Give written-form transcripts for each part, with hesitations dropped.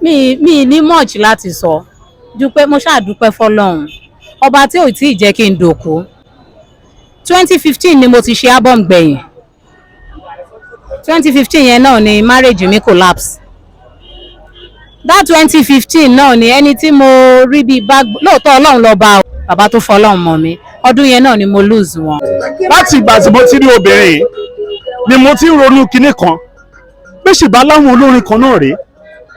Mi ní much láti sọ dúpẹ́. Mo ṣáà dúpẹ́ fọlọ́run ọba tí ò tí ì jẹ́ kí n dòkú. 2015 ni mo ti ṣe album gbẹ̀yìn. 2015 yẹn náà ni marriage mi collapse. That 2015 náà ni ẹni tí mo rí bíi bá lóòótọ́, Ọlọ́run lọ́ba o, bàbá tó fọlọ́run mọ̀ mi, ọdún yẹn náà ni mo lose wọn. Láti ìgbà tí mo ti rí obìnrin yìí ni mo ti ń ronú kinní kan bí ṣìbá láwọn olórin kan náà rèé.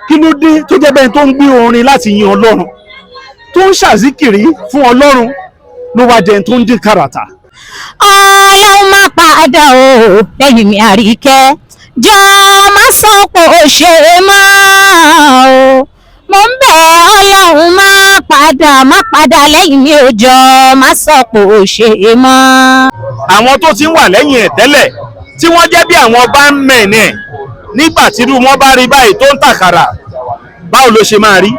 Kí ló dé tó jẹ́ bẹ́ẹ̀ tó ń gbé orin láti yin Ọlọ́run, tó ń ṣàzíkìrí fún Ọlọ́run, ló wá jẹun tó ń dín kàràtà? Ọlọ́run má padà o lẹ́yìn mi, Àríkẹ́, jọ má sọ pé ó ṣe é mọ́ o. Mo ń bẹ̀, Ọlọ́run má padà, má padà lẹ́yìn mi ò, jọ má sọ pé ó ṣe é mọ́. Àwọn tó ti ń wà lẹ́yìn ẹ̀ tẹ́lẹ̀, tí wọ́n jẹ́ bí àwọn bá ń mẹ̀ẹ́nì ẹ̀, nígbà tí irú wọn bá rí báyìí tó ń tàkàrà, báwo ló ṣe máa rí?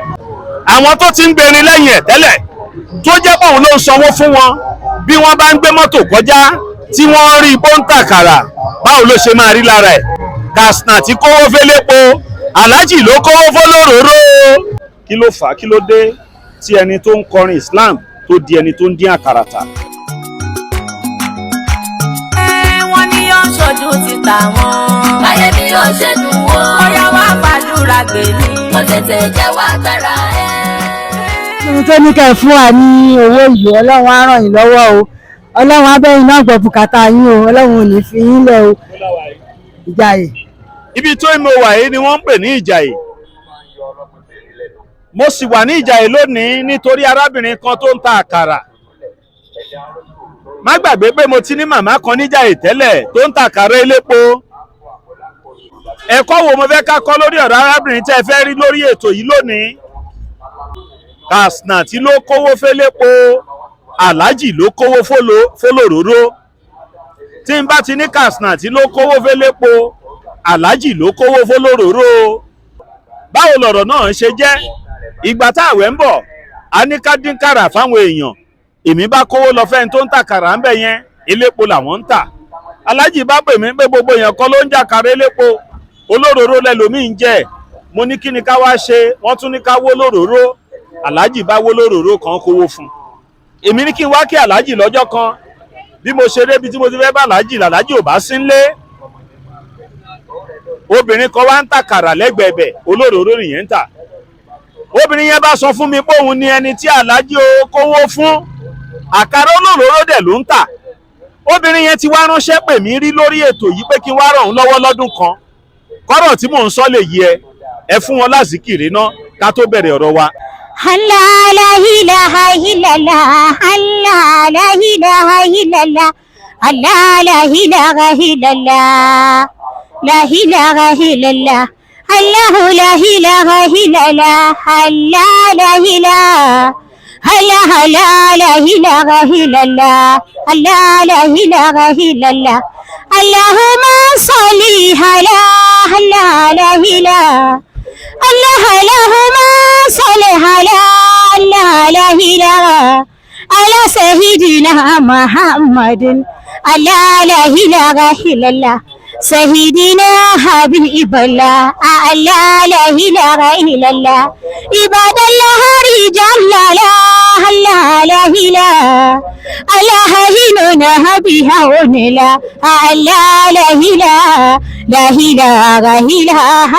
Àwọn tó ti ń gbèrin lẹ́yìn ẹ̀ tẹ́lẹ̀, tó jẹ́ pé òun ló ń sanwó fún wọn, bí wọ́n bá ń gbé mọ́tò kọjá tí wọ́n rí bó ń tàkàrà, báwo ló ṣe máa rí lára ẹ̀? Kasna tí kówó félépo, Aláàjì ló kówó fólóróró. Kí ló fà á? Kí ló dé tí ẹni tó ń kọrin Islam tó di ẹni tó ń dín àkàrà tà? Wọ́n ní yóò ṣojú ti tàwọn. Báyé mi yóò ṣe dùn wò. Ó yá, wá fàdúrà gbè mí. Kó tètè jẹ́wọ́ agbára ẹ̀. Ohun tó ní kẹ́ ẹ fún wa ní owó yìí, Ọlọ́run á ràn yín lọ́wọ́ o. Ọlọ́run á bẹ́yìn náà gbọ́ bùkátà yín o. Ọlọ́run ò ní fi yín lẹ̀ o. Ìjàyè. Ibi tó mo wà yìí ni wọ́n ń pè ní Ìjàyè. Mo sì wà ní Ìjàyè lónìí nítorí arábìnrin kan tó ń ta àkàrà. Má gbàgbé pé mo ti ní màmá kan níjàyè tẹ́lẹ̀ tó ń ta àkàrà elépo. Ẹ̀kọ́ wo mo fẹ́ ká kọ́ lórí ọ̀rọ̀ arábìnrin tẹ́ ẹ fẹ́ rí lórí ètò yìí lónìí? Kasna tí ló kówó félépo, Aláàjì ló kówó fólòróró. Tí n bá ti ní Kasna tí ló kówó félépo, Aláàjì ló kówó fólòróró, báwo lọ̀rọ̀ náà ṣe jẹ́? Ìgbà tá àwẹ̀ ń bọ̀, a ní ká dín kàrà fáwọn èèyàn. Èmi bá kówó lọ fẹ́ni tó ń tà kàrà ń bẹ̀ yẹn, elépo làwọn ń tà. Aláàjì bá pè mí pé gbogbo èèyàn kọ́ ló ń jà kàrà elépo, olóróró lẹlòmíì ń jẹ. Mo ní kí ni ká wá ṣe? Wọ́n tún ní ká wó lóróró. Aláàjì bá wó lóróró kan, kówó fún un. Èmi ní kí n wá kí aláàjì lọ́jọ́ kan. Bí mo ṣe débi tí mo ti fẹ́ bá aláàjì, làlájì ò bá sí ńlé. Obìnrin kan wá ń tà kàrà lẹ́gbẹ̀ẹ́ bẹ̀, olóróró nìyẹn ń tà. Obìnrin yẹn bá sọ fún mi pé òun ni ẹni tí aláàjì ó kówó fún, àkàrà olóróró dẹ̀ ló ń tà. Obìnrin yẹn ti wá ránṣẹ́ pè mí rí lórí ètò yìí pé kí n wá ràn òun lọ́wọ́ lọ́dún kan. Kọ́rọ̀ tí mò ń sọ lè yí ẹ, ẹ fún wọn lásìkiri ná ká tó bẹ̀rẹ̀ ọ̀rọ̀ wa. Allah la ilaha illallah, Allah la ilaha illallah, Allah la ilaha illallah, la ilaha illallah, Allah la ilaha illallah, Allah la ilaha, Allah la la ilaha illallah, Allah la ilaha illallah. Allahumma salli ala Allah la ilaha, الله اللهم صل على لا لا إله على سيدنا محمد، لا لا إله إلا الله، سيدنا حبيب الله، لا لا إله إلا الله، عباد الله، رجال لا لا لا إله، الله هنا بها لا لا لا إله، لا إله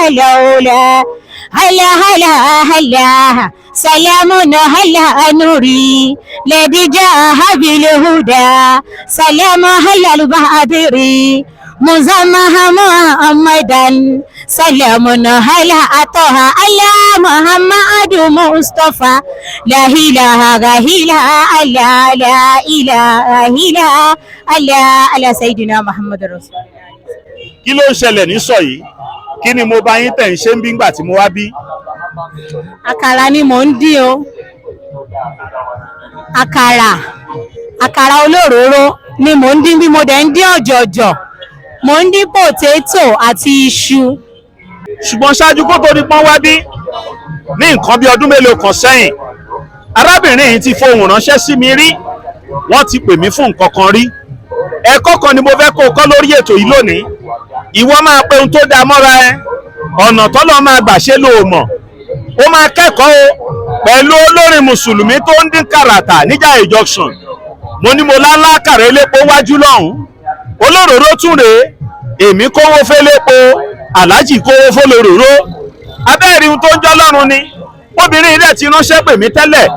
إلا لولا، هلا هلا هلا، سلام هلا نوري الذي جاء بالهدى، سلام هلا البدر مزمها محمدا، سلام هلا طه على محمد مصطفى، لا إله إلا الله، لا إله إلا الله، على سيدنا محمد رسول الله. Kí ló ń ṣẹlẹ̀ ní sọ yìí? Kí ni mo bá yín tẹ̀ ń ṣe ń bí ngbà tí mo wá bí? Àkàrà ni mò ń dín o. Àkàrà olóróró ni mò ń dín. Bí mo dẹ̀ ń dín ọ̀jọ̀jọ̀, mò ń dín potato àti iṣu. Ṣùgbọ́n ṣáájú kó tó di pọ́n wá bí, ní nǹkan bí ọdún mélòó kan sẹ́yìn, arábìnrin yìí ti fohùn ránṣẹ́ sí mi rí. Wọ́n ti pè mí fún nǹkan kan rí. Ẹ̀kọ́ kan ni mo fẹ́ kó o kọ́ lórí ètò yìí lónìí. Ìwọ máa pe ohun tó dáa mọ́ra ẹ. Ọ̀nà tọ́lọ́ máa gbà ṣe ló mọ̀. Ó máa kẹ́kọ̀ọ́ o pẹ̀lú olórin mùsùlùmí tó ń dín kàràtà níjà junction. Mo ní mo lálá kàrà elépo wájú lọ́hùn. Olóróró tún rèé, èmi kówó félépo, aláàjì kówó fólóróró. Abẹ́rẹ́ ohun tó ń jọ́ lọ́run ni. Obìnrin ilé ti ránṣẹ́ pè mí tẹ́lẹ̀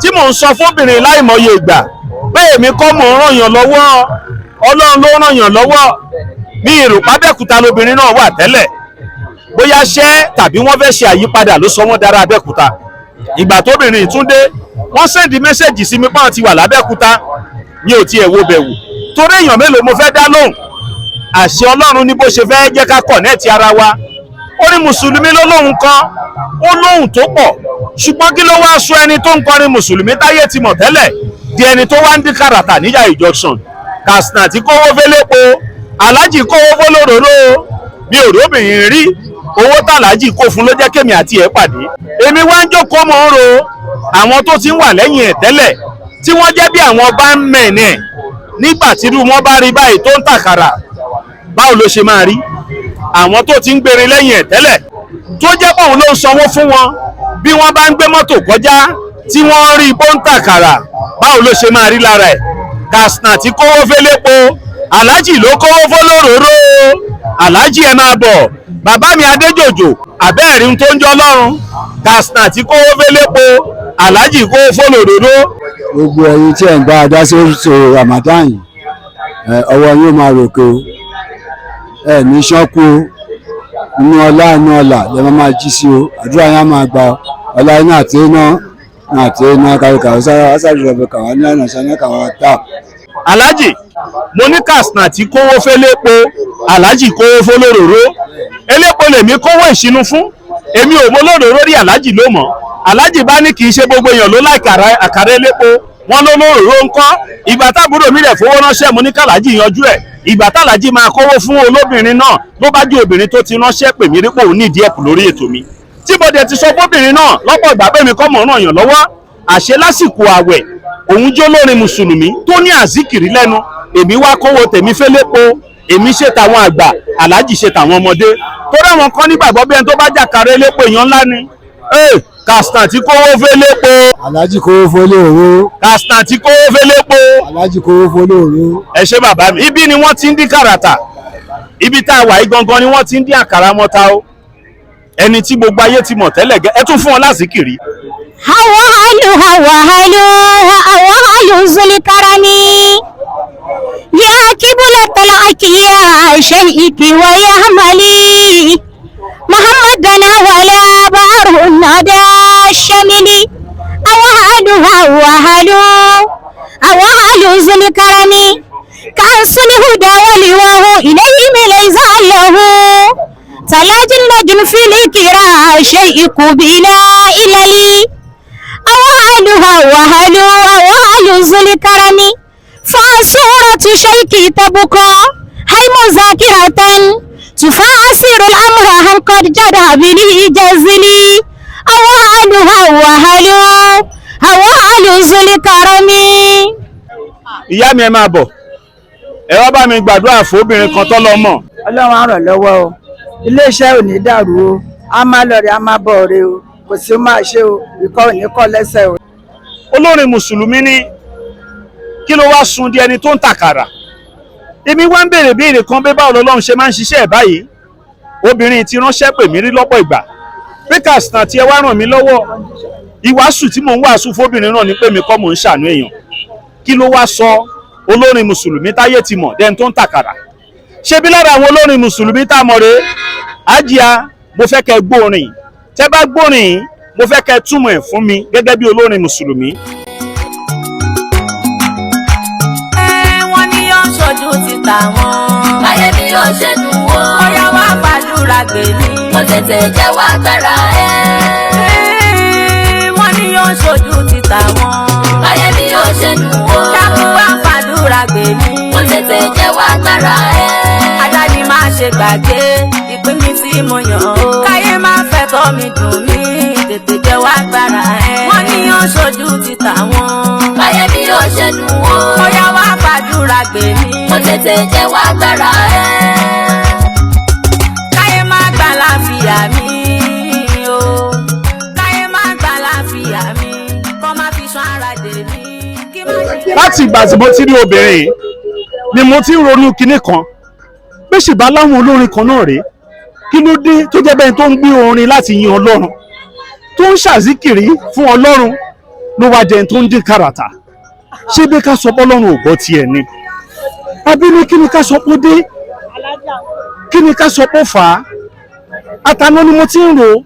tí mò ń sọ fóbìnrin láìmọye ìgbà pé èmi kọ́ mò ń ràn yàn lọ́wọ́, Ọlọ́run ló ràn yàn lọ́wọ́. Mi ìrò pàbẹ́kúta lobìnrin náà wà tẹ́lẹ̀, bóyá ṣẹ́ tàbí wọ́n fẹ́ ṣe àyípadà ló sọ wọ́n dára Abẹ́òkúta. Ìgbà tóbìnrin ìtúndé, wọ́n send message sí mi páwọn ti wà lábẹ́òkúta, mi ò tiẹ̀ wo bẹ̀wò torí èèyàn mélòó mo fẹ́ dá lóhùn. Àṣẹ Ọlọ́run ní bó ṣe fẹ́ jẹ́ ká connect ara wa. Ó ní mùsùlùmí ló lóhùn kan, ó lóhùn tó pọ̀, ṣùgbọ́n kí ló wáá sọ ẹni tó ń kọrin mùsùlùmí táyé ti mọ̀ tẹ́lẹ̀ di ẹni tó wá ń dín kàràtà níyà junction? Katsina tí kówó félépo, aláàjì kówó fólóróró. Mi ò róbìnrin rí, owó tàlájì kó fún ló jẹ́ kémi àti ẹ̀ pàdé. Èmi wá ń jókòó mò ń ro àwọn tó ti ń wà lẹ́yìn ẹ̀ tẹ́lẹ̀ tí wọ́n jẹ́ bí àwọn bá ń mẹ̀ẹ́nì ẹ̀. Nígbà tí irú wọn bá rí báyìí tó ń tàkàrà, báwo ló ṣe máa rí? Àwọn tó ti ń gbérin lẹ́yìn ẹ̀ tẹ́lẹ̀ tó jẹ́ bóun ló ń sanwó fún wọn, bí wọ́n bá ń gbé mọ́tò kọjá tí wọ́n rí bó ń tàkàrà, báwo ló ṣe máa rí lára ẹ̀? Katsina tí kówó félépo, aláàjì ló kówó fólóróró. Aláàjì ẹ máa bọ̀, bàbá mi Adéjòjò, àbẹ́ẹ̀rí tó ń jọ lọ́run. Katsina tí kówó félépo, aláàjì kówó fólóróró. Gbogbo ẹ̀yin tí ẹ̀ ń bá a dá sí ètò Ramadan yìí, ọwọ́ yóò máa ròkè o, ẹ ní ṣánkú o, inú ọlá inú ọlà lẹ máa jí sí o, àdúrà yẹn á máa gbà ọ. Ọlá iná àti iná àti iná kàwékàwé sára sára ìrọ̀bẹ kàwá ní àná sáná kàwá tá. Aláàjì, mo ní Katsina tí kówó félépo, aláàjì kówó fólóróró. Elépo lèmi kówó ìṣínú fún, èmi ò mọ olóróró rí, aláàjì ló mọ̀. Aláàjì bá ní kì í ṣe gbogbo èèyàn ló láìka àkàrà elépo, wọn ló lóróró ń kọ́. Ìgbà táàbúrò mi rẹ̀ fowó ránṣẹ́, mo ní kàlájì yanjú ẹ̀. Ìgbà tàlájì máa kówó fún olóbìnrin náà, ló bá jẹ́ obìnrin tó ti ránṣẹ́ pè mí rípò òun nídìí ẹ̀pù lórí ètò mi, tí mo dẹ̀ ti sọ fóbìnrin náà lọ́pọ̀ ìgbà pé mi kọ́ mọ̀ ràn yàn lọ́wọ́. Àṣẹ lásìkò àwẹ̀ òun jó lórin mùsùlùmí tó ní àzíkìrí lẹ́nu, èmi wá kówó tèmi félépo, èmi ṣe tàwọn àgbà, aláàjì ṣe tàwọn ọmọdé, torí àwọn kan nígbàgbọ́ bí ẹni tó bá jàkàrà elépo èèyàn ńlá ni. Katsina tí kówó félépo, aláàjì kówó fólóró. Katsina tí kówó félépo, aláàjì kówó fólóró. Ẹ ṣé bàbá mi. Ibi ni wọ́n ti ń dín kàràtà, ibi tá a wà yìí gangan ni wọ́n ti ń dín àkàrà mọ́ta o. Ẹni tí gbogbo ayé ti mọ̀ tẹ́lẹ̀ gẹ́, ẹ tún fún wọn lásìkiri. Hawalu hawalu hawalu zulkarani ya kibulatal akiya shayki wa ya mali muhammadana wala baru nada shamili. Awalu hawalu hawalu zulkarani kansul huda waliwahu ilayhi laysa lahu talajin najun fil kira shayku bila ilali. Awalu hawalu hawalu zulkarani fasuratu shayki tabqa hay muzakiratan tufasiru al-amra hal qad jada bihi jazili. Awalu hawalu hawalu zulkarani. Ìyá mi ẹ máa bọ̀, ẹ wá bá mi gbàdúrà fóbìnrin kan tọ́lọ́ mọ̀. Ọlọ́run á ràn lọ́wọ́ o, iléeṣẹ́ ò ní dàrú o, a máa lọ rè a máa bọ̀ rè o, kò sí máa ṣe o, ìkọ́ ò ní kọ́ lẹ́sẹ̀ o. Olórin mùsùlùmí ní kí ló wá sun di ẹni tó ń tàkàrà? Èmi wá ń béèrè béèrè kan pé báwo lọ́lọ́run ṣe máa ń ṣiṣẹ́ ẹ̀ báyìí. Obìnrin ti ránṣẹ́ pè mí rí lọ́pọ̀ ìgbà pé Katsina tí ẹ wá ràn mí lọ́wọ́, ìwàásù tí mò ń wàásù fóbìnrin náà ni pé mi kọ́ mò ń ṣàánú èèyàn. Kí ló wá sọ olórin mùsùlùmí táyé ti mọ̀ dẹni tó ń tàkàrà? Ṣebí lára àwọn olórin mùsùlùmí tá a mọ̀ rèé. Àjíà, mo fẹ́ kẹ́ gbórin, tẹ́ bá gbórin mo fẹ́ kẹ́ túmọ̀ ẹ̀ fún mi gẹ́gẹ́ bí olórin mùsùlùmí. Wọ́n ní yóò ṣojú ti tàwọn. Báyé mi yóò ṣe dùn ó. Ọ̀yá wá fàdúrà gbè mí. Mo tètè jẹ́wọ́ agbára ẹ̀. Wọ́n ní yóò ṣojú ti tàwọn. Báyé mi yóò ṣe dùn ó. Dákun wá fàdúrà gbè mí. Mo tètè jẹ́wọ́ agbára ẹ̀. Adáni má ṣe gbàgbé ìpín mi tí mo yàn ó. Káyé má fẹ́ tọ́ mi dùn mí. Tètè jẹ́wọ́ agbára ẹ̀. Wọ́n ní yóò ṣojú ti tàwọn. Báyé mi yóò ṣe dùn ó. Ọ̀yá wá fàdúrà gbè mí. Mo tètè jẹ́wọ́ agbára ẹ̀. Káyé má gbà láfíà Láti ìgbà tí mo ti rí obìnrin yìí ni mo ti ń ronú kinní kan pé ṣìbá láwọn olórin kan náà rèé. Kí ló dé tó jẹ́ bẹ́ẹ̀ tó ń gbé orin láti yin Ọlọ́run, tó ń ṣàzíkìrí fún Ọlọ́run, ló wá jẹun tó ń dín kàràtà? Ṣé bí ká sọ pé Ọlọ́run ò gbọ́ tiẹ̀ ni, àbí ní kí ni ká sọ pé ó dé, kí ni ká sọ pé ó fà á? Àtàná ni mo ti ń rò ó.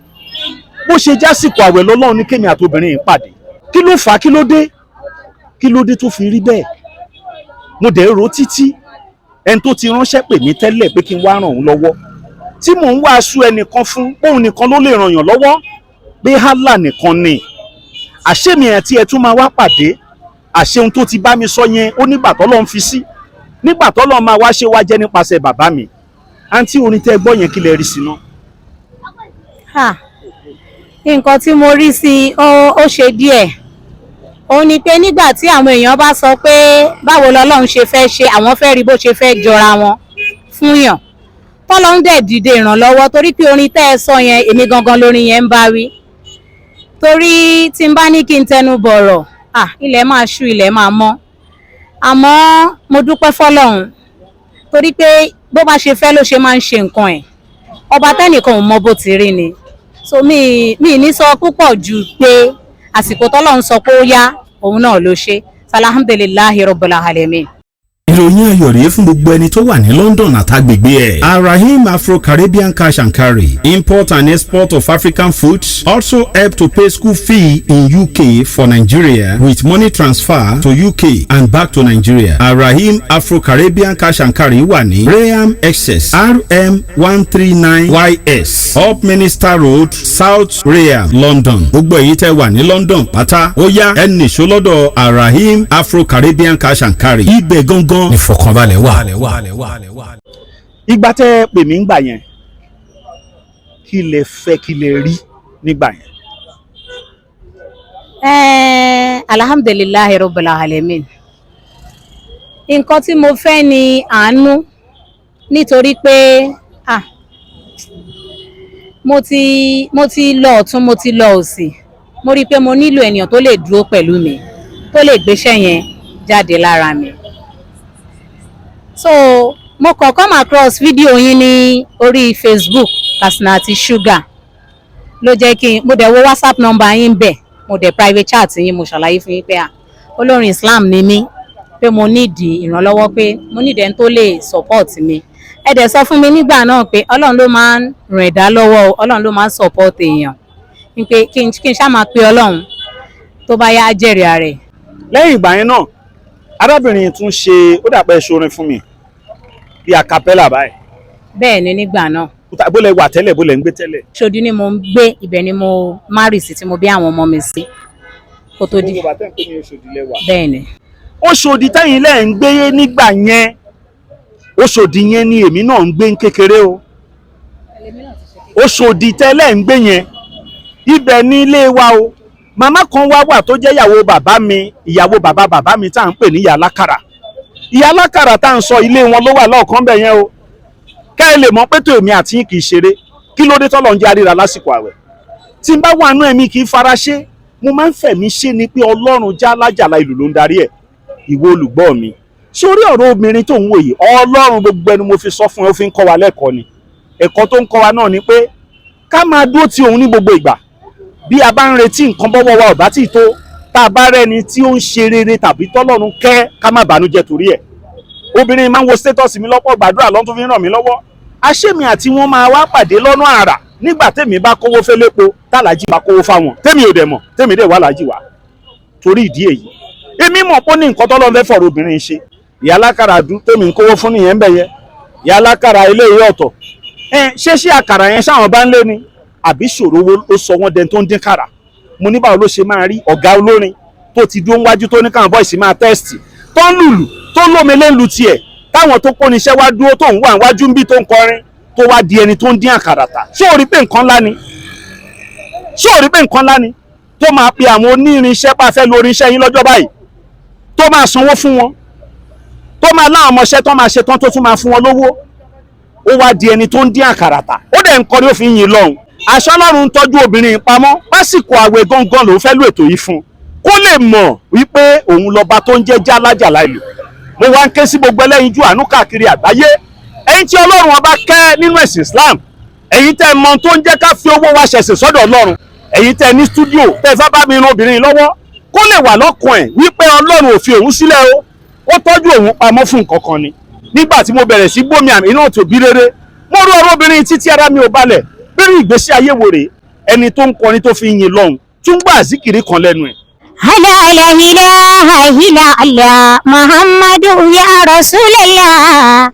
Bó ṣe jásìkò àwẹ̀ lọ́lọ́run ní kémi àtobìnrin yìí pàdé. Kí ló fà á? Kí ló dé? Kí ló dé tó fi rí bẹ́ẹ̀? Mo dẹ̀ rò ó títí. Ẹni tó ti ránṣẹ́ pè mí tẹ́lẹ̀ pé kí n wá ràn òun lọ́wọ́, tí mò ń wàásù ẹnìkan fún póun nìkan ló lè ràn yàn lọ́wọ́, pé hálà nìkan ni àṣé mi àti ẹ̀ tún máa wá pàdé. Àṣé ohun tó ti bá mi sọ yẹn, ó nígbà tọ́lọ́ ń fi sí, nígbà tọ́lọ́ máa wá ṣe wá jẹ́ nípasẹ̀ bàbá mi. Àǹtí, orin tẹ́ gbọ́ yẹn, kí lẹ rí sí náà? Ha, nǹkan tí mo rí sí i, ó ṣe díẹ̀. Òun ni pé nígbà tí àwọn èèyàn bá sọ pé báwo lọ́lọ́run ṣe fẹ́ ṣe, àwọn fẹ́ rí bó ṣe fẹ́ jọra wọn fún yàn, tọ́lọ́run dẹ̀ dìde ìrànlọ́wọ́. Torí pé orin tẹ́ ẹ sọ yẹn, èmi gangan lórin yẹn ń bá wí. Torí tí n bá ní kí n tẹnu bọ̀rọ̀, ah, ilẹ̀ máa ṣú, ilẹ̀ máa mọ́. Àmọ́ mo dúpẹ́ fọ́lọ́run, torí pé bó bá ṣe fẹ́ ló ṣe máa ń ṣe nǹkan ẹ̀. Ọba tẹ́nìkan ò mọ bó ti rí ni. So mi ní sọ púpọ̀ ju pé àsìkò tọ́lọ́run sọ pé ó yá, òun náà ló ṣe. Alhamdulillahi rabbil alamin. Ìròyìn ayọ̀ rèé fún gbogbo ẹni tó wà ní London àtàgbègbè ẹ̀. Arahim Afro-Caribbean Cash and Carry, import and export of African foods, also help to pay school fee in UK for Nigeria with money transfer to UK and back to Nigeria. Arahim Afro-Caribbean Cash and Carry wà ní Rainham, Essex, RM 139 YS, Upminster Road, South Rainham, London. Gbogbo èyí tẹ́ wà ní London pátá, ó yá, ẹ nìṣó lọ́dọ̀ Arahim Afro-Caribbean Cash and Carry. Ibẹ̀ gangan ìfọ̀kànbalẹ̀ wà. Ìgbà tẹ́ ẹ pè mí ńgbà yẹn, kí lẹ fẹ́, kí lẹ rí nígbà yẹn? Alhamdulillahi rabbil alamin. Nǹkan tí mo fẹ́ ni àánú, nítorí pé, ah, mo ti lọ ọ̀tún, mo ti lọ òsì. Mo rí i pé mo nílò ènìyàn tó lè dúró pẹ̀lú mi, tó lè gbéṣẹ́ yẹn jáde lára mi. So mo kàn come across fídíò yín ní orí Facebook, Kasinati Sugar, ló jẹ́ kí n mo dẹ̀ wo WhatsApp number yín bẹ̀. Mo dẹ̀ private chat yín, mo ṣàlàyé fún yín pé, à, olórin Islam ni mí, pé mo nídìí ìrànlọ́wọ́, pé mo nídìí ẹni tó lè support mi. Ẹ dẹ̀ sọ fún mi nígbà náà pé Ọlọ́run ló máa ń ràn ẹ̀dá lọ́wọ́ o, Ọlọ́run ló máa ń support èèyàn, ní pé kí n ṣáà máa pe Ọlọ́run, tó bá yá, á jẹ́rìí ara ẹ̀. Lẹ́yìn ìgbà yẹn náà, arábìnrin yìí tún ṣe, ó dàpẹ́ ṣorin fún mi bí a cappella báyìí. Bẹ́ẹ̀ ni, nígbà náà. Bó lẹ wà tẹ́lẹ̀? Bó lẹ ń gbé tẹ́lẹ̀? Ṣòdì ni mo ń gbé. Ibẹ̀ ni mo marry sí, tí mo bí àwọn ọmọ mi sí, kó tó di Gbogbo bàtẹ́ ń pè ní Oṣòdì lẹ wà. Bẹ́ẹ̀ ni. Oṣòdì tẹ́yìn lẹ́ ń gbé nígbà yẹn, Oṣòdì yẹn ni èmi náà ń gbé ń kékeré o. Oṣòdì tẹ́lẹ̀ ń gbé yẹn, ibẹ̀ ni ilé wa o. Màmá kan wá wà tó jẹ́ ìyàwó bàbá mi, ìyàwó bàbá bàbá mi, tá à ń pè ní ìyá alákàrà. Ìyá alákàrà tá à ń sọ, ilé wọn ló wà lọ́ọ̀kan bẹ̀ yẹn o. Kẹ́ ẹ lè mọ̀ pé tèmi àti yín kì í ṣeré. Kí ló dé tọ́lọ́ ń jẹ́ àríra lásìkò àwẹ̀? Tí n bá wà nú ẹ̀mí, kì í fara ṣe, mo máa ń fẹ̀mí ṣe ni pé Ọlọ́run já lájàlá ìlú ló ń darí ẹ̀. Ìwọ olùgbọ́ mi, sórí ọ̀rọ̀ obìnrin tó ń wò yìí, Ọlọ́run gbogbo ẹnu mo fi sọ fún ẹ, ó fi ń kọ́ wa lẹ́kọ̀ọ́ ni. Ẹ̀kọ́ tó ń kọ́ wa náà ni pé ká máa dúró ti òun ní gbogbo ìgbà. Bí a bá ń retí nǹkan, bọ́wọ́ wa ò bá tì tó, tá a bá rẹ́ni tí ó ń ṣe rere tàbí tọ́lọ́run kẹ́, ká má bànújẹ́ torí ẹ̀. Obìnrin máa ń wo status mi lọ́pọ̀, gbàdúrà lọ́n tó fi ń ràn mí lọ́wọ́. Àṣémi àti wọn máa wá pàdé lọ́nà àrà nígbà tèmi bá kówó félépo, tàlàjì bá kówó fáwọn, tèmi ò dẹ̀ mọ̀, tèmi dẹ̀ wà lájì wá. Torí ìdí èyí, èmi mọ̀ pé ó ní nǹkan tọ́lọ́run fẹ́ fọ̀rọ̀ obìnrin ṣe. Ìyá alákàrà dú tèmi ń kówó fún nìyẹn ń bẹ̀ yẹn. Ìyá alákàrà eléyìí ọ̀tọ̀. Ẹ ṣé, ṣé àkàrà yẹn ṣáwọn bá ń lé ni, àbí ṣòro wo ló sọ wọ́n dẹni tó ń dín kàrà? Mo ní báwo ló ṣe máa rí ọ̀gá olórin tó ti dúró wájú, tó ní káwọn boys máa test, tó ń lùlù, tó lómi lé ń lu tiẹ̀, táwọn tó kóni iṣẹ́ wá dúró, tó ń wà wájú ń bí, tó ń kọrin, tó wá di ẹni tó ń dín àkàrà tà? Ṣé o rí pé nǹkan ńlá ni? Ṣé o rí pé nǹkan ńlá ni tó máa pe àwọn onírinṣẹ́ bá fẹ́ lo irinṣẹ́ yín lọ́jọ́ báyìí, tó máa sanwó fún wọn, tó máa láwọn ọmọọṣẹ́ tó máa ṣe tán, tó tún máa fún wọn lówó? Ó wá di ẹni tó ń dín àkàrà tà, ó dẹ̀ ń kọrin, ó fi ń yin lọ́hùn. Aṣọ Ọlọ́run ń tọ́jú obìnrin yìí pamọ́. Pásìkò àwẹ̀ gangan lòún fẹ́ lò ètò yìí fún. Kó lè mọ̀ wípé òun lọ́ba tó ń jẹ́ jálá-jàlá ìlú. Mo wá ń ké sí gbogbo ẹlẹ́yinjú àánú káàkiri àgbáyé, ẹ̀yin tí Ọlọ́run Ọba kẹ́ nínú ẹ̀sìn Islam, ẹ̀yin tẹ́ mọ̀ tó ń jẹ́ ká fi owó wa ṣẹ̀sìn sọ́dọ̀ Ọlọ́run, ẹ̀yin tẹ́ ní studio tẹ́ fẹ́ bá mi ran obìnrin lọ́wọ́, kó lè wà lọ́kàn ẹ̀ wípé Ọlọ́run ò fi òun sílẹ̀ o, ó tọ́jú òun pamọ́ fún nǹkan kan ni. Nígbà tí mo bẹ̀rẹ̀ sí gbómi àmì náà tó bí rere, mo rú ọ̀rọ̀ obìnrin títí ara mi ò balẹ̀. Bírú ìgbésí ayé wo rèé? Ẹni tó ń kọrin tó fi ń yin lọ́hùn tún gbà àzíkiri kan lẹ́nu ẹ̀. لا لا إله إلا الله محمد يا رسول الله،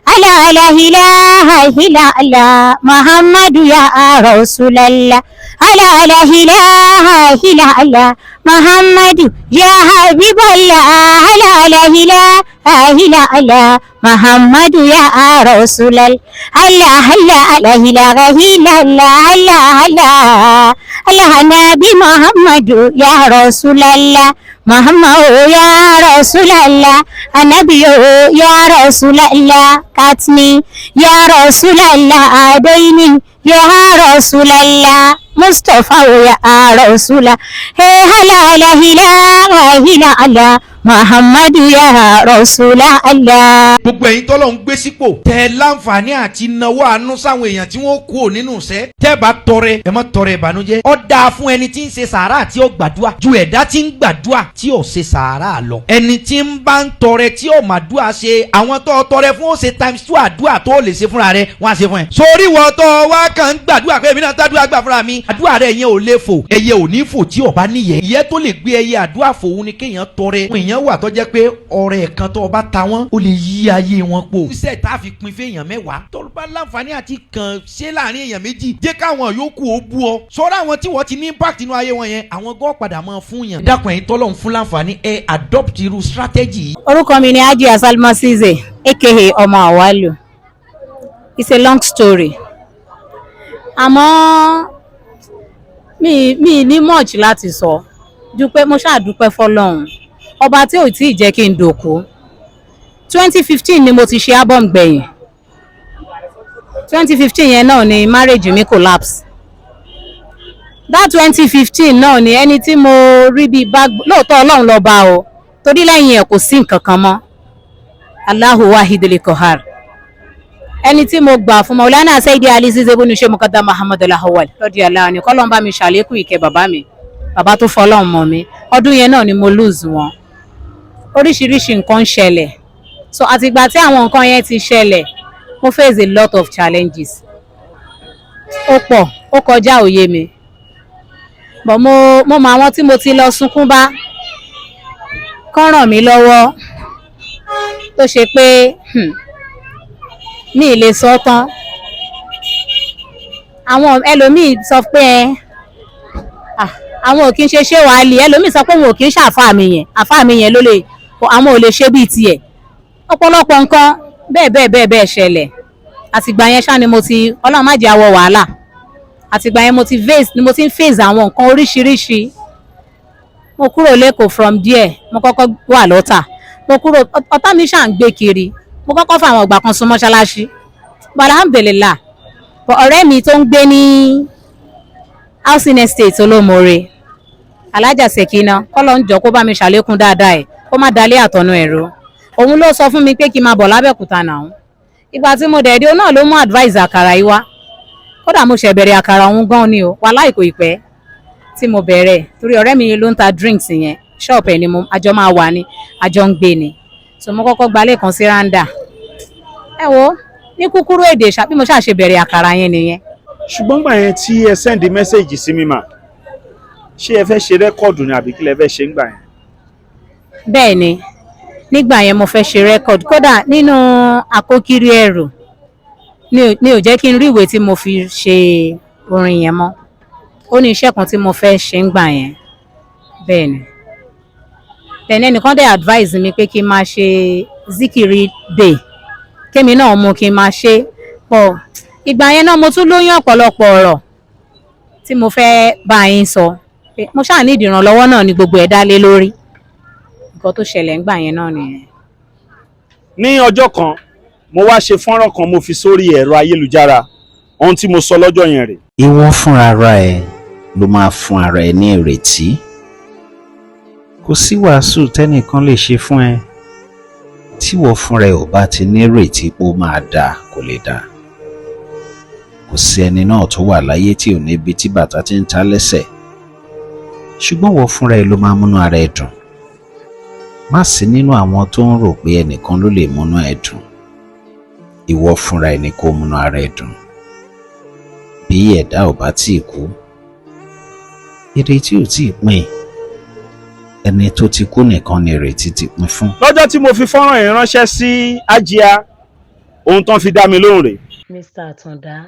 لا لا إله إلا الله محمد يا رسول الله، لا لا إله إلا الله محمد يا حبيب الله، لا لا إله إلا الله محمد يا رسول الله، الله الله لا إله إلا الله، الله الله الله نبي محمد يا رسول الله، محمد يا رسول الله، النبي يا رسول الله، كاتني يا رسول الله، أديني يا رسول الله، مصطفى يا رسول الله، لا لا إله إلا الله محمد يا رسول الله. Gbogbo ẹ̀yin tọ́lọ̀ ń gbé sípò tẹ láǹfààní àti náwó àánú sáwọn èèyàn tí wọ́n kú ò nínú iṣẹ́, tẹ́ bá tọrẹ, ẹ má tọrẹ ìbànújẹ́. Ó dáa fún ẹni tí ń ṣe sàárà tí ó gbàdúrà ju ẹ̀dá tí ń gbàdúrà tí ò ṣe sàárà lọ. Ẹni tí ń bá ń tọrẹ tí ò màdúrà ṣe, àwọn tó tọrẹ fún ó ṣe times two àdúrà tó lè ṣe fúnra rẹ, wọ́n á ṣe fún ẹ. Sórí wọ́n tó wá kàn ń gbàdúrà pé èmi náà tàdúrà gbà fúnra mi, àdúrà rẹ yẹn ò lè fò. Ẹyẹ ò ní fò tí ò bá níyẹ. Ìyẹ́ tó lè gbé ẹyẹ àdúrà fòun ni kéèyàn tọrẹ. Àwọn èèyàn wà tó jẹ́ pé ọrẹ kan tó bá ta wọ́n, ó lè yí ayé wọn po. Iṣẹ́ tá a fi pin fún èèyàn 10, tó bá láǹfààní àti kàn ṣe láàrin èèyàn 2, jẹ́ káwọn yòókù ó bú ọ. Sọ́ra àwọn tí wọ́n ti ní impact nínú ayé wọn yẹn, àwọn gan padà máa fún yàn. Dákun, ẹ̀yin tọ́lọ̀ ń fún láǹfààní, ẹ adopt irú strategy yìí. Orúkọ mi ni Hajiya Salma Cisse, aka Ọmọ Àwálù. It's a long story, àmọ́ mi ní much láti sọ ju pé mo ṣáà dúpẹ́ fọlọ́run Ọba tí ò tí ì jẹ́ kí n dòkú. 2015 ni mo ti ṣe album gbẹ̀yìn. 2015 yẹn náà ni marriage mi collapse. That 2015 náà ni ẹni tí mo rí bíi bá lóòótọ́, Ọlọ́run lọ́ba o, torí lẹ́yìn ẹ̀ kò sí nǹkan kan mọ́. Allahu wahidul kohar. Ẹni tí mo gbà fún, Maulana Saidi Ali Cisse ibn Sheikh Mukadam Muhammad Alahawal lọ́dí aláà ni, kọ́lọ́n bá mi ṣàlékún ìkẹ́ bàbá mi, bàbá tó fọlọ́run mọ́ mi. Ọdún yẹn náà ni mo lose wọn. Oríṣiríṣi nǹkan ń ṣẹlẹ̀. So àtìgbà tí àwọn nǹkan yẹn ti ṣẹlẹ̀, mo face a lot of challenges. Ó pọ̀, ó kọjá òye mi, but mo mọ àwọn tí mo ti lọ sunkún bá kán ràn mí lọ́wọ́, tó ṣe pé mi ì lè sọ tán. Àwọn ẹlòmíì sọ pé ẹ àwọn ò kí ń ṣe ṣé wàá lè, ẹlòmíì sọ pé òun ò kí ń ṣàfáà mi yẹn, àfáà mi yẹn ló lè, àwọn ò lè ṣe bíi tiẹ̀. Ọ̀pọ̀lọpọ̀ nǹkan bẹ́ẹ̀ bẹ́ẹ̀ bẹ́ẹ̀ bẹ́ẹ̀ ṣẹlẹ̀. Àtìgbà yẹn ṣá ni mo ti, Ọlọ́run má jẹ́ àwọ̀ wàhálà, àtìgbà yẹn mo ti face ni mo ti ń face àwọn nǹkan oríṣiríṣi. Mo kúrò lẹ́kọ̀ọ́. From there, mo kọ́kọ́ wà lọ́tà. Mo kúrò, ọ̀tá mi ṣà ń gbé kiri. Mo kọ́kọ́ fún àwọn ìgbà kan sún mọ́ṣáláṣí, but alhamdulillah, but ọ̀rẹ́ mi tó ń gbé ní housing estate Olómoore, Alájà Sekina, kọ́lọ́ ń jọ kó bá mi ṣàlékún dáadáa ẹ̀, kó má dalé àtọ̀nà ẹ̀rọ, òun ló sọ fún mi pé kí n máa bọ̀ lábẹ́òkúta náà. Ìgbà tí mo dẹ̀ dé, òun náà ló mú advice àkàrà yìí wá. Kódà mo ṣẹ̀ bẹ̀rẹ̀ àkàrà òun gan ni o, wàláì kò ì pẹ́ tí mo bẹ̀rẹ̀, torí ọ̀rẹ́ mi ló ń ta drinks yẹn. Shop ẹ̀ ni mo àjọ máa wà ní, àjọ ń gbé ni. So mo kọ́kọ́ gbalẹ̀ kan sí randa. Ẹ wo, ní kúkúrú èdè ṣá, bí mo ṣáà ṣe bẹ̀rẹ̀ àkàrà yẹn nìyẹn. Ṣùgbọ́n gbà yẹn tí ẹ send message sí mi mà, ṣé ẹ fẹ́ ṣe record ni àbí kí lẹ fẹ́ ṣe ń gbà yẹn? Bẹ́ẹ̀ ni, nígbà yẹn mo fẹ́ ṣe record. Kódà nínú àkókiri ẹrù ni ò jẹ́ kí n rí ìwé tí mo fi ṣe orin yẹn mọ́. Ó ní iṣẹ́ kan tí mo fẹ́ ṣe ń gbà yẹn. Bẹ́ẹ̀ ni. Then ẹnìkan dẹ̀ advise mi pé kí n máa ṣe zikiri day, kémi náà mú kí n máa ṣe pọ̀. Ìgbà yẹn náà mo tún lóyún. Ọ̀pọ̀lọpọ̀ ọ̀rọ̀ tí mo fẹ́ bá yín sọ pé mo ṣáà ní ìdìrànlọ́wọ́ náà ni gbogbo ẹ̀ dá lé lórí. Nǹkan tó ṣẹlẹ̀ ńgbà yẹn náà nìyẹn. Ní ọjọ́ kan, mo wá ṣe fọ́nrán kan, mo fi sórí ẹ̀rọ ayélujára. Ohun tí mo sọ lọ́jọ́ yẹn rè. Ìwọ fúnra ẹ ló máa fún ara ẹ ní ìrètí. Kò sí wàásù tẹ́nìkan lè ṣe fún ẹ tíwọ fúnra ẹ ò bá ti nírètí pé ó máa dáa, kò lè dáa. Kò sí ẹni náà tó wà láyé tí ò níbi tí bàtà ti ń ta lẹ́sẹ̀, ṣùgbọ́n wọ́n fúnra ẹ ló máa múnú ara ẹ dùn. Má sí nínú àwọn tó ń rò pé ẹnìkan ló lè múnú ẹ dùn. Ìwọ fúnra ẹ ni kó múnú ara ẹ dùn. Bí ẹ̀dá ò bá tíì kú, ìrètí ò tíì pin. Ẹni tó ti kú nìkan ni ìrètí ti pin fún. Lọ́jọ́ tí mo fi fọ́nrán yìí ránṣẹ́ sí Ajia, ohun tó ń fi dá mi lóhùn rèé. Mr. Àtàndá,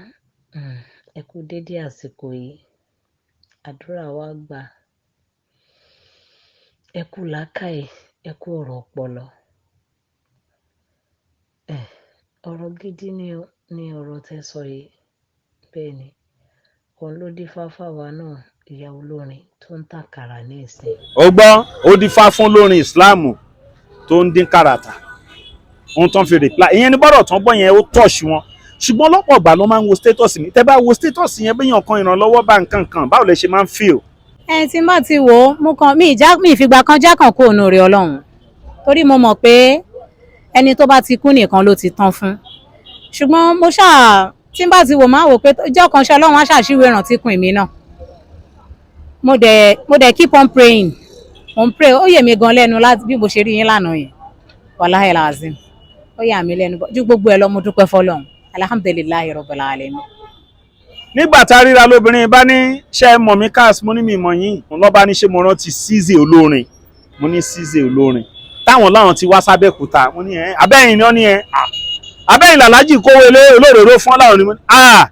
ẹ kú dédé àsìkò yìí. Àdúrà wa gbà. Ẹ kú làákàyè, ẹ kú ọ̀rọ̀ ọpọlọ. Ọ̀rọ̀ gidi ni ọ̀rọ̀ tẹ́ sọ yìí. Bẹ́ẹ̀ ni, òun ló dífá fáwa náà, ìyá olórin tó ń tàkàrà ní ìsìn. Ó gbọ́, ó dífá fún lórin ìsìláàmù tó ń dín kàràtà. Ohun tó ń fi reply ìyẹn ní bọ́rọ̀ tán gbọ́ yẹn, ó tọ̀ṣù wọn. Ṣùgbọ́n lọ́pọ̀ ìgbà ló máa ń wo status mi. Tẹ́ bá wo status yẹn, bí yàn kan ìrànlọ́wọ́ bá nǹkan kan, báwo lẹ ṣe máa ń feel? Ẹ tí n bá ti wò ó, mo kàn mí ìjà, mi ìfìgbà kan já kàn kó òun rè Ọlọ́run, torí mo mọ̀ pé ẹni tó bá ti kú nìkan ló ti tán fún. Ṣùgbọ́n mo ṣáà tí n bá ti wò, máa wò pé ìjọ kan ṣe Ọlọ́run á ṣàṣìwé ìrántí kún èmi náà. Mo dẹ̀ keep on praying, mo ń pray. Ó yè mí gan lẹ́nu láti bí mo ṣe rí yín lánàá yẹn. Wàláhì làzim, ó yà mí lẹ́nu. Ju gbogbo ẹ̀ lọ, mo dúpẹ́ fọ́lọ́run. Alhamdulillahi rabbil alamin. Nígbà tá a ríra, lóbìnrin bá ní, "Ṣé ẹ mọ̀ mí, cars?" Mo ní, "Mi mọ̀ yín." Lọ́ba ní, "Ṣé mo rántí Ṣíṣe olórin?" Mo ní, "Ṣíṣe olórin táwọn láwọn ti wá sábẹ́kúta." Mo ní, "Ẹ abẹ́yìn ni." Wọ́n ní, "Ẹ abẹ́yìn làlájì kówó ilé olóróró fún láwọn ni." Mo ní, "Ah,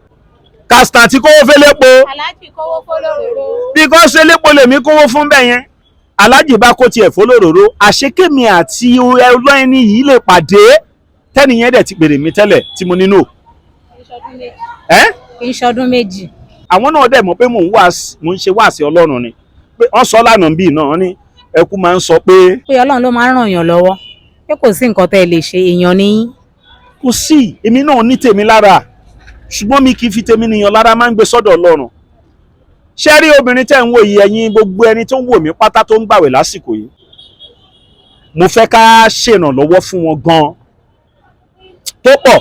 kásítà tí kówó fẹ́lẹ́po." Aláàjì kówó fọlọ́rọ̀rọ̀. Bí kò ṣe lépo lèmi kówó fún bẹ́ẹ̀ yẹn, aláàjì bá kó tiẹ̀ fọlọ́rọ̀rọ̀. Àṣekémi àti ọlọ́ẹni yìí lè pàdé, tẹ́nìyẹn dẹ̀ ti pèrè mi tẹ́lẹ̀ tí mo nínú ẹ́. Kì í ṣọdún 2. Àwọn náà dẹ̀ mọ̀ pé mò ń ṣe wáàsí Ọlọ́run ni, pé wọ́n sọ lánàá bíi náà, wọ́n ní ẹkú máa ń sọ pé pé Ọlọ́run ló máa ń ràn yàn lọ́wọ́, pé kò sí nǹkan tẹ́ ẹ lè ṣe, èèyàn ní yín. Kò sí, èmi náà ní tèmi lára, ṣùgbọ́n mi kì í fi tèmi nìyàn lára, máa ń gbé sọ́dọ̀ Ọlọ́run. Ṣé rí obìnrin tẹ́ ń wò yìí, ẹ̀yin gbogbo ẹni tó ń wò mí pátá tó ń gbàwẹ̀ lásìkò yìí, mo fẹ́ ká ṣèrànlọ́wọ́ fún wọn gan tó pọ̀.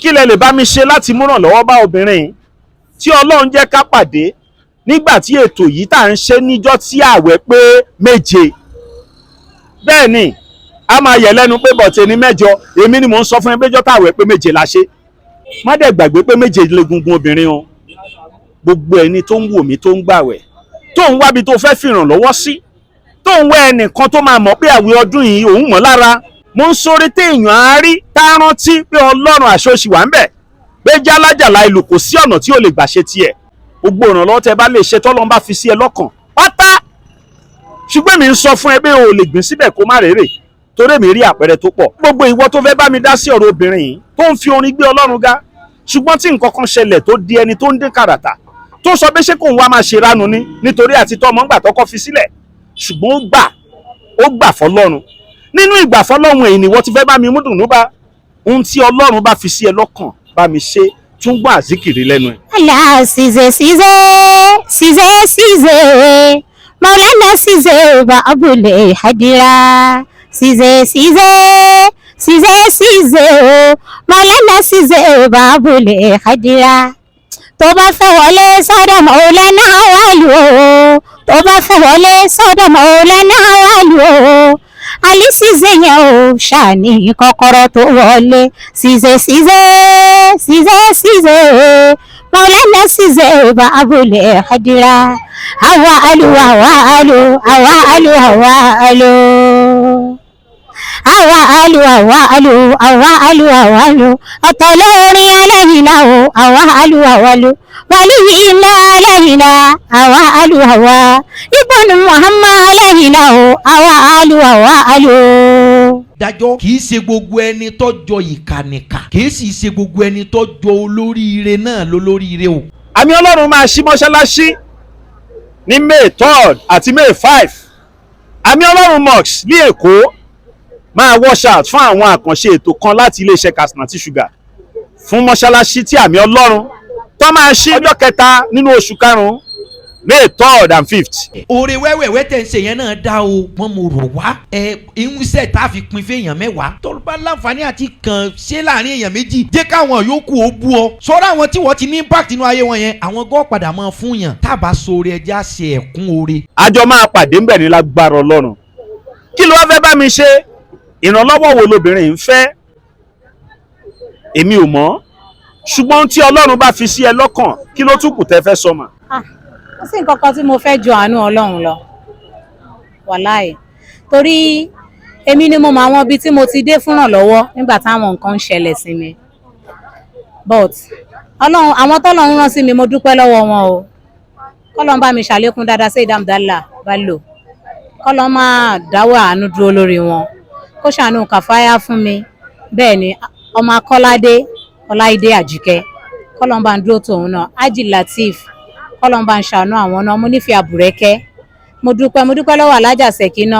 Kí lẹ lè bá mi ṣe láti múrànlọ́wọ́ bá obìnrin yìí tí Ọlọ́run jẹ́ ká pàdé nígbà tí ètò yìí tá à ń ṣe níjọ́ tí ààwẹ̀ pé 7? Bẹ́ẹ̀ ni, a máa yẹ̀ lẹ́nu pé bọ̀tẹ̀ ní 8. Èmi ni mò ń sọ fún ẹ péjọ́ táwẹ̀ pé 7 la ṣe. Má dẹ̀ gbàgbé pé 7 legungun obìnrin o. Gbogbo ẹni tó ń wò mí, tó ń gbàwẹ̀, tó ń wábi tó fẹ́ fìrànlọ́wọ́ sí, tó ń wá ẹnìkan tó máa mọ̀ pé àwẹ̀ ọdún yìí òun mọ̀ lára, mo ń sórí téèyàn á rí tá a rántí pé Ọlọ́run àṣọṣì wà ń bẹ̀, pé jálàjàlá ìlú kò sí ọ̀nà tí ò lè gbà ṣe tiẹ̀. Gbogbo ìrànlọ́wọ́ tẹ bá lè ṣe, tọ́lọ́run bá fi sí ẹ lọ́kàn pátá. Ṣùgbọ́n mi ń sọ fún ẹ pé o ò lè gbìn síbẹ̀ kó má rèrè, torí èmi rí àpẹẹrẹ tó pọ̀. Gbogbo ìwọ tó fẹ́ bá mi dá sí ọ̀rọ̀ obìnrin yìí tó ń fi orin gbé Ọlọ́run ga, ṣùgbọ́n tí nǹkan kan ṣẹlẹ̀ tó di ẹni tó ń dín kàràtà, tó sọ pé ṣé kóun wá máa ṣe ránu ní nítorí àti tọ́mọ ńgbà tọkọ fi sílẹ̀, ṣùgbọ́n ó gbà fọlọ́run. Nínú ìgbà fọlọ́run èyí ni wọ́n ti fẹ́ bá mi mú dùnú bá ohun tí Ọlọ́run bá fi sí ẹ lọ́kàn, bá mi ṣe, tún gbọ́n àzíkìrì lẹ́nu ẹ̀. Allah size size size size Maulana size ba abule hadira size size size size Maulana size ba abule hadira. Tó bá fẹ́ wọlé sọ́dọ̀ Maulana wàlú o, tó bá fẹ́ wọlé sọ́dọ̀ Maulana wàlú o, Ali Cisse yẹn o ṣàní kọ́kọ́rọ́ tó wọlé. Cisse Cisse Cisse Cisse Maulana Cisse ba abule hadira awa alu awa alu awa alu awa alu àwa alu àwa alu àwa alu àwa alu. Ọ̀tọ̀ lórin aláìlá o, àwa alu àwa alu wàlíyí ilá aláìlá, àwa alu àwa ibùnú Muhammad aláìlá o, àwa alu àwa alu. Dájọ́ kì í ṣe gbogbo ẹni tọ́jọ ìkànnìkà, kì í sì ṣe gbogbo ẹni tọ́jọ olóríire náà lólóríire o. Àmì Ọlọ́run máa ṣí mọ́ṣáláṣí ní May 3 àti May 5. Àmì Ọlọ́run Mosque ní Èkó máa wash out fún àwọn àkànṣe ètò kan láti iléeṣẹ́ Kasinati Sugar fún mọ́ṣáláṣí tí Àmì Ọlọ́run tó máa ṣí ọjọ́ kẹta nínú oṣù karùn-ún. May 3rd and 5th. Oore wẹ́wẹ́wẹ́ tẹ̀ ń ṣe yẹn náà dá o, wọ́n mo rò wá ẹ ìwúsẹ̀ tá a fi pin fún èèyàn 10 tó bá láǹfààní àti kàn ṣe láàrin èèyàn 2, jẹ́ káwọn yòókù ó bú ọ. Sọ́ra àwọn tí wọ́n ti ní impact nínú ayé wọn yẹn, àwọn gọ́ padà máa fún yàn. Tá a bá sóore, ẹja ṣe ẹ̀kún oore. Àjọ máa pàdé ńbẹ̀ ní lágbára Ọlọ́run. Kí ló wá fẹ́ bá mi ṣe? Ìrànlọ́wọ́ wo lobìnrin ń fẹ́? Èmi ò mọ̀, ṣùgbọ́n tí Ọlọ́run bá fi sí ẹ lọ́kàn, kí ló tún kù tẹ́ fẹ́ sọ mà? Ó sì nǹkan kan tí mo fẹ́ ju àánú Ọlọ́run lọ, wàláì, torí èmi ni mo mọ àwọn ibi tí mo ti dé fúnrànlọ́wọ́ nígbà táwọn nǹkan ń ṣẹlẹ̀ sí mi. But Ọlọ́run, àwọn tọ́lọ́run rán sí mi, mo dúpẹ́ lọ́wọ́ wọn o. Kọ́lọ́n bá mi ṣàlékún dáadáa sí ìdámdálà bá lò, kọ́lọ́n máa dáwọ́ àánú dúró lórí wọn, kó ṣàánú kàfáyà fún mi. Bẹ́ẹ̀ ni ọmọ Akọ́ládé Ọláìdé Àjíkẹ́, kọ́lọ́n bá ń dúró tòun náà. Ájì Lateef, kọ́lọ́n bá ń ṣàánú àwọn náà. Mo nífẹ̀ẹ́ àbùrẹ́kẹ́, mo dúpẹ́, mo dúpẹ́ lọ́wọ́ Alájà Ṣẹ̀kínà,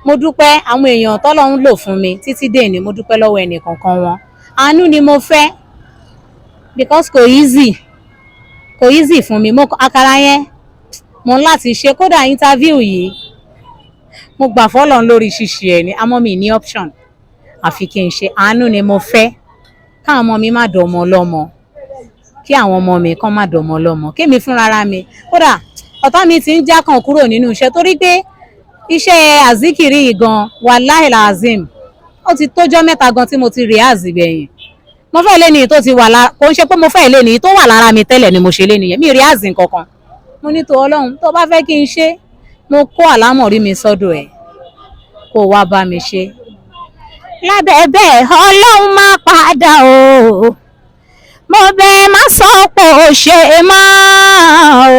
mo dúpẹ́ àwọn èèyàn tọ́lọ́run lò fún mi títí dèní, mo dúpẹ́ lọ́wọ́ ẹnì kọ̀ọ̀kan wọn. Àánú ni mo fẹ́, because kò easy, kò easy fún mi. Mo àkàrà yẹn mo ń láti ṣe. Kódà interview yìí, mo gbà fọ́lọ́run lórí ṣíṣe ẹ̀ ní, àmọ́ mi ní option àfi kí n ṣe. Àánú ni mo fẹ́, káwọn ọmọ mi má dọ̀mọ́ lọ́mọ, kí àwọn ọmọ mi kán má dọ̀mọ́ lọ́mọ, kémi fúnra mi. Kódà ọ̀tá mi ti ń jákàn kúrò nínú iṣẹ́, torí pé iṣẹ́ àzíkìrì yìí gan, wàláhì làzim, ó ti tójọ́ 3 gan tí mo ti rehearse gbẹ̀yìn. Mo fẹ́ lé ní tó ti wà lára, kò ń ṣe pé mo fẹ́ lé ní tó wà lára mi tẹ́lẹ̀ ni mo ṣe lé nìyẹn, mi rehearse nǹkankan. Mo ní tó Ọlọ́run tó bá fẹ́ kí n ṣe, mo kó àlámọ̀rí mi sọ́dọ̀ ẹ̀, kó wá bá mi ṣe. Lábẹ́ bẹ́ẹ̀, Ọlọ́run má padà o, mo bẹ̀, má sọ pé ò ṣe mọ́ o.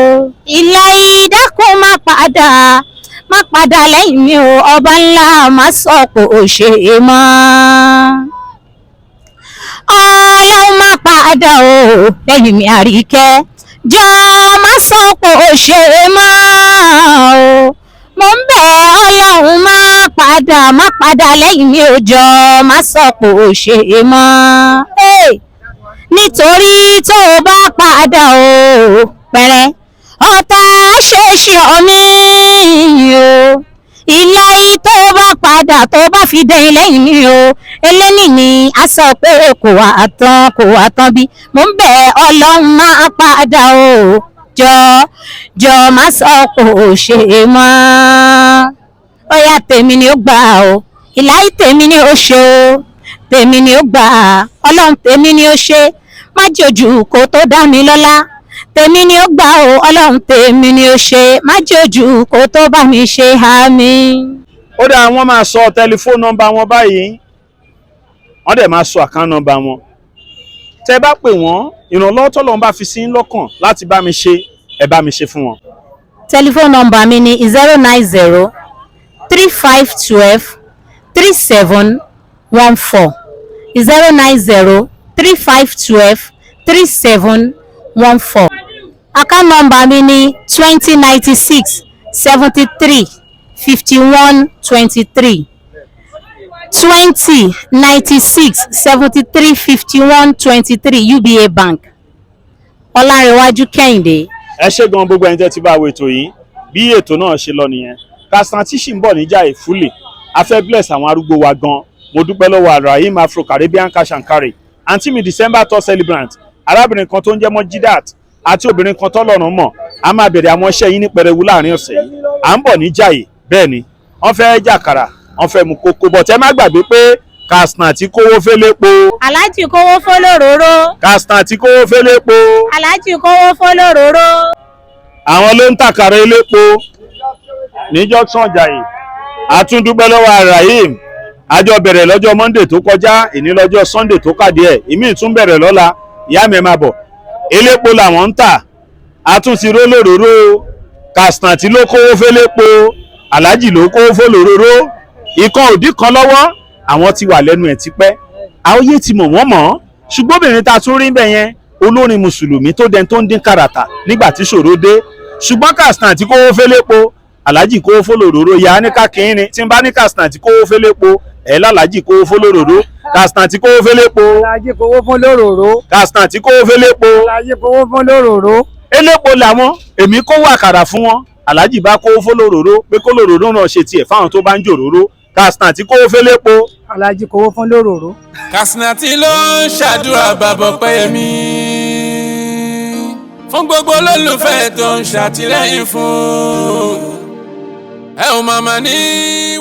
Ilẹ̀ ìdákun, má padà, má padà lẹ́yìn mi o. Ọba ńlá, má sọ pé ò ṣe mọ́. Ọlọ́run má padà o lẹ́yìn mi. Àríkẹ́, jọ má sọ pé ò ṣe mọ́ o. Mo ń bẹ̀, Ọlọ́run má padà, má padà lẹ́yìn mi ò, jọ má sọ pé ò ṣe mọ́. Hey! Nítorí tó o bá padà o pẹ̀rẹ́, ọ̀tá ṣèṣì ọ̀mí o. Ilé tó bá padà, tó bá fi dẹ́yìn lẹ́yìn mi o, eléni ni a sọ pé kò wá tán, kò wá tán bí. Mo ń bẹ̀, Ọlọ́run má padà o, jọ jọ má sọ pé ò ṣe mọ́. Ó yá, tèmi ni ó gbà o. Ìláyé, tèmi ni ó ṣe o, tèmi ni ó gbà. Ọlọ́run, tèmi ni ó ṣe, má jòjù kó tó dá mi lọ́lá. Tèmi ni ó gbà o. Ọlọ́run, tèmi ni ó ṣe, má jòjù kó tó bá mi ṣe. Àmín. Ó dáa, wọ́n máa sọ telephone number wọn báyìí, wọ́n dẹ̀ máa sọ account number wọn. Tẹ́ bá pè wọ́n, ìrànlọ́wọ́ tọ́lọ́run bá fi sí lọ́kàn láti bá mi ṣe, ẹ bá mi ṣe fún wọn. Telephone number mi ni 09035123714, 09035123714. Account number mi ni 2096735123, 2096735123, UBA Bank, Ọlárẹ̀wájú Kẹ́hìndé. Ẹ ṣé gan gbogbo ẹni tẹ́ ti bá wo ètò yìí. Bí ètò náà ṣe lọ nìyẹn. Kastanti ṣì ń bọ̀ níjà ìfúlè, a fẹ́ bless àwọn arúgbó wa gan. Mo dúpẹ́ lọ́wọ́ Rahim Afro Caribbean Cash and Carry, àǹtí mi December 3rd celebrant, arábìnrin kan tó ń jẹ́ Mọ́jídàt àti obìnrin kan tọ́lọ́run mọ̀. A máa bẹ̀rẹ̀ àwọn iṣẹ́ yín ní pẹrẹwu láàrin ọ̀sẹ̀ yìí. À ń bọ̀ níjàyè, bẹ́ẹ̀ ni wọ́n fẹ́ jàkàrà, wọ́n fẹ́ mu kókó bọ̀. Tẹ́ má gbàgbé pé Kastanti kówó félépo. Aláàjì kówó fọlọ́rọ́rọ́. Kastanti kówó félépo. Aláàjì kówó fọlọ́rọ́rọ́. Àwọn ló ń tàkàrà elépo ní junction Ìjàyè. Àtúndúpẹ́ lọ́wọ́ Rahim. Àjọ bẹ̀rẹ̀ lọ́jọ́ Monday tó kọjá, ìní lọ́jọ́ Sunday tó kàdí ẹ̀, ìmí tún bẹ̀rẹ̀ lọ́la. Ìyá mi, ẹ máa bọ̀, elépo làwọn ń tà. Àtúntì rólóróró. Kastanti ló kówó félépo, Aláàjì ló kówó fólóróró. Ìkan òdì kan lọ́wọ́, àwọn ti wà lẹ́nu ẹ̀ tipẹ́, àwòye ti mọ̀ wọ́n mọ̀. Ṣùgbọ́n obìnrin ta tún rí ń bẹ̀ yẹn, olórin mùsùlùmí tó dẹni tó ń dín kàràtà nígbà tí ṣòro dé. Ṣùgbọ́n Kastanti kówó félépo, Aláàjì kówó fólóróró. Ìyá ní kákínní tí ń bá ní Kastanti kówó félépo, ẹ̀ lálàájì kówó fólóróró. Kastanti kówó félépo. Aláàjì kówó fún lóròró. Kastanti kówó félépo. Aláàjì kówó fún lóròró. Elépo làwọn, èmi kówó àkàrà fún wọn. Aláàjì bá kówó fólóróró pé kólóróró náà ṣe tiẹ̀ fáwọn tó bá ń jòróró. Katsina tí kówó félépo. Aláàjì kówó fún lóròró. Katsina ló ń ṣàdúrà, bàbá Ọpẹ́yẹmí, fún gbogbo olólùfẹ́ tó ń ṣàtìlẹ́yìn fún ẹ ò màmá ní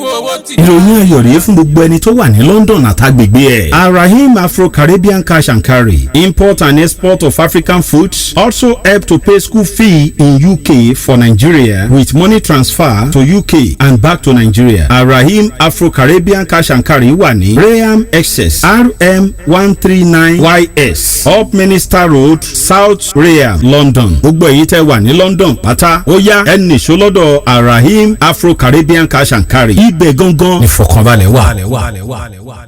wọ́wọ́ tì. Ìròyìn ayọ̀ rèé fún gbogbo ẹni tó wà ní London àtàgbègbè ẹ̀. Arahim Afro-Caribbean Cash and Carry, import and export of African foods, also help to pay school fee in UK for Nigeria with money transfer to UK and back to Nigeria. Arahim Afro-Caribbean Cash and Carry wà ní Rainham, Essex, RM139 YS, Upminster Road, South Rainham, London. Gbogbo èyí tẹ́ wà ní London pátá, ó yá, ẹ nìṣó lọ́dọ̀ Arahim Afro-Caribbean Cash and Carry. Ibẹ̀ gangan ìfọ̀kànbalẹ̀ wà.